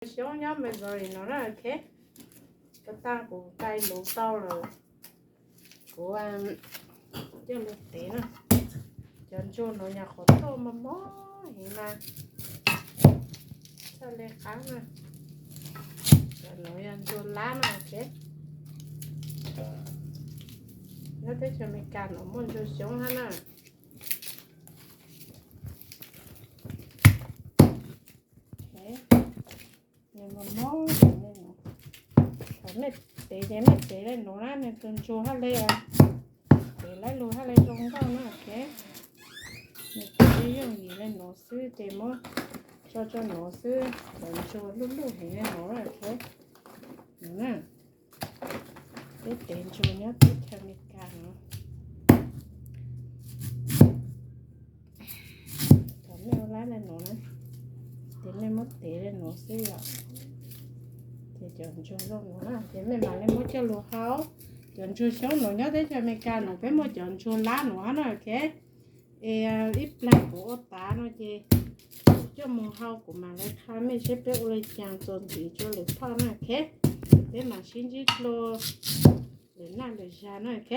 Xyoob nyob Missouri no na, ok. Ko taw kuv cai luv tau lawm, kuv coj lug tev na. Cov ntsuag no nyuam qhuav tuaj mos mos heev na, txhaj le qab na. Cov no yog ntsuag lab na, ok. Nyob teb chaws Amelikas no muaj ntsuag xyoob hab na. Nws mos mos, thaum mej tev ces mej tev le nuav na, nws tus ntsuag hab le, tev laib lug hab le zoo nkauj na, ok. Nws tus le yooj yim le nuav xwb ces muab tso rua nuav xwb, cov ntsuag luj luj heev le nuav, ok. Peb tev ntsuag nyob teb chaws Amelikas no. Thaum mej ua lab le nuav na, ces mej muab tev le nuav xwb yom. Ces cov ntsuag zoo nuav na, ces mej mam le muab coj lug hau. Cov ntsuag xyoob nuav nyob teb chaws Amelikas no peb muaj cov ntsuag lab nuav na, ok. Es ib plag kuv ua tav no ces kuv coj moog hau kuv mam le qha mej seb peb ua le caag txuas ntxiv rua lwm phauj na, ok. Peb mam sib ntsib dlua lwm naj lwm zag na, ok.